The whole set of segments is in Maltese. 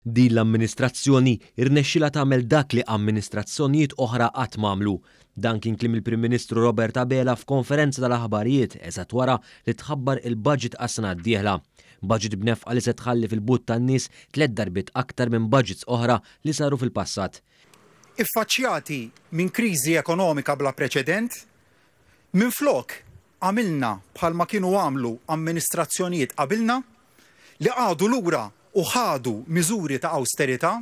Din l-amministrazzjoni rnexxielha tagħmel dak li amministrazzjonijiet oħra qatt m'għamlu. Dan kien kliem il-Prim Ministru Robert Abela f'konferenza tal-aħbarijiet eżatt wara li tħabbar il-budget għas-sena d-dieħla. Budget b'nefqa li se tħalli fil-but tan-nies tlett darbiet aktar minn budgets oħra li saru fil-passat. Iffaċċjati minn kriżi ekonomika bla preċedent, minflok għamilna bħalma kienu għamlu amministrazzjonijiet qabilna li qagħdu lura u ħadu miżuri ta' awsterità,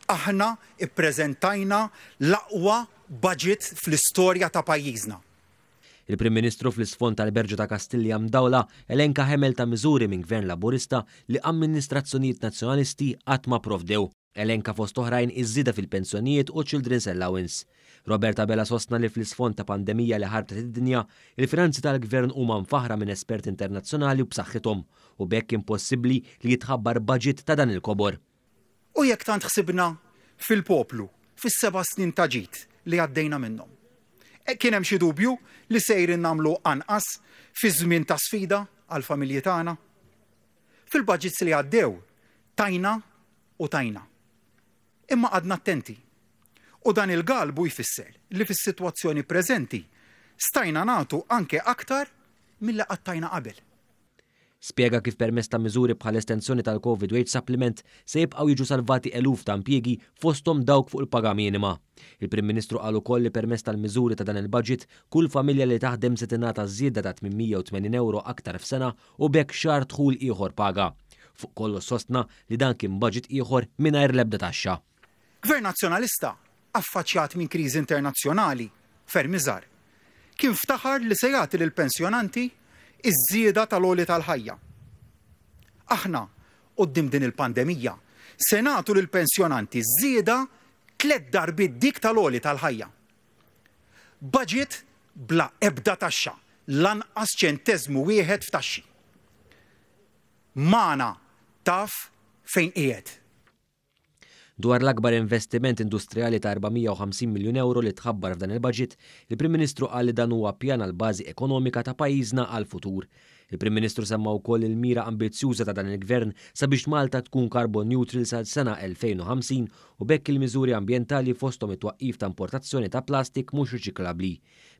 aħna ppreżentajna l-aqwa budget fl-istorja ta' pajjiżna. Il-Prim Ministru fl-isfond tal-Berġa ta' Kastilja mdawla elenka ħemel ta' miżuri minn Gvern Laburista li amministrazzjonijiet Nazzjonalisti qatt ma pprovdew. Elenka fost oħrajn iż-żieda fil-pensjonijiet u ċ-Children's Allowance. Robert Abela sostna li fl-isfond ta' pandemija li ħarbtet id-dinja, il-finanzi tal-Gvern huma mfaħħra minn esperti internazzjonali u b'saħħithom u b'hekk impossibbli li jitħabbar budget ta' dan il-kobor. U jekk tant ħsibna fil-poplu fis-seba' snin ta' ġid li għaddejna minnhom, kien hemm xi dubju li sejrin nagħmlu anqas fi żmien ta' sfida għall-familji tagħna? Fil-budgets li għaddew tajna u tajna. Imma qgħadna attenti. U dan il-galbu jfisser li fis-sitwazzjoni preżenti stajna nagħtu anke aktar milli qatt tajna qabel. Spjega kif permezz ta' miżuri bħall-estensjoni tal-Covid Wage Supplement se jibqgħu jiġu salvati eluf ta' impjiegi fosthom dawk fuq il-paga minima. Il-Prim Ministru qal ukoll li permezz tal-miżuri ta' dan il-budget, kull familja li taħdem se tingħata żieda ta' 880 ewro aktar f'sena u b'hekk xahar dħul ieħor paga. Fuq kollox sostna li dan kien budget ieħor mingħajr l-ebda taxxa. Gvern Nazzjonalista, affaċjat minn kriżi internazzjonali ferm iżgħar, kien ftaħar li se jagħti lill-pensjonanti ż-żieda tal-għoli tal-ħajja. Aħna, quddiem din il-pandemija, se nagħtu lill-pensjonanti żieda tlett darbiet dik tal-għoli tal-ħajja. Budget bla ebda taxxa, lanqas ċenteżmu wieħed f'taxxi. Magħna taf fejn qiegħed. Dwar l-akbar investiment industrijali ta' 450 miljun ewro li tħabbar f'dan il-budget, il-Prim Ministru qal li dan huwa pjan għall-bażi ekonomika ta' pajjiżna għall-futur. Il-Prim Ministru semma wkoll il-mira ambizzjuża ta' dan il-Gvern sabiex Malta tkun carbon neutral sal-sena 2050 u b'hekk il-miżuri ambjentali fosthom it-twaqqif ta' importazzjoni ta' plastik mhux riċiklabbli.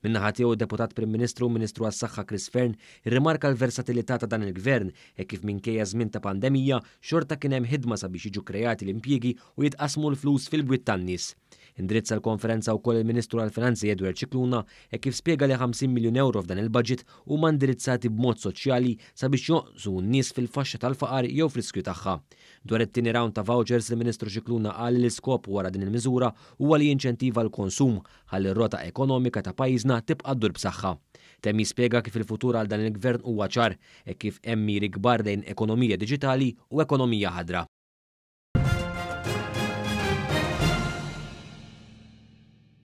Min-naħa tiegħu d-Deputat Prim Ministru u Ministru għas-Saħħa Chris Fearne irrimarka l-versatilità ta' dan il-Gvern hekk kif minkejja żmien ta' pandemija xorta kien hemm ħidma sabiex jiġu kreati l-impjiegi u jitqassmu l-flus fil-bwiet tan-nies. Indirizza l-konferenza wkoll il-Ministru għall-Finanzi Edward Scicluna hekk kif spjega li 50 miljun ewro f'dan il-budget huma indirizzati b'mod soċjali sabiex jonqsu n-nies fil-faxxa tal-faqar jew f'riskju tagħha. Dwar it-tieni round ta' vouchers, il-Ministru Scicluna qal li l-iskop wara din il-miżura huwa li jinċentiva l-konsum ħalli r-rota ekonomika ta' pajjiżna tibqa' ddur b'saħħa. Temm jispjega kif il-futur għal dan il-Gvern huwa ċar, hekk kif hemm miri kbar lejn ekonomija diġitali u ekonomija ħadra.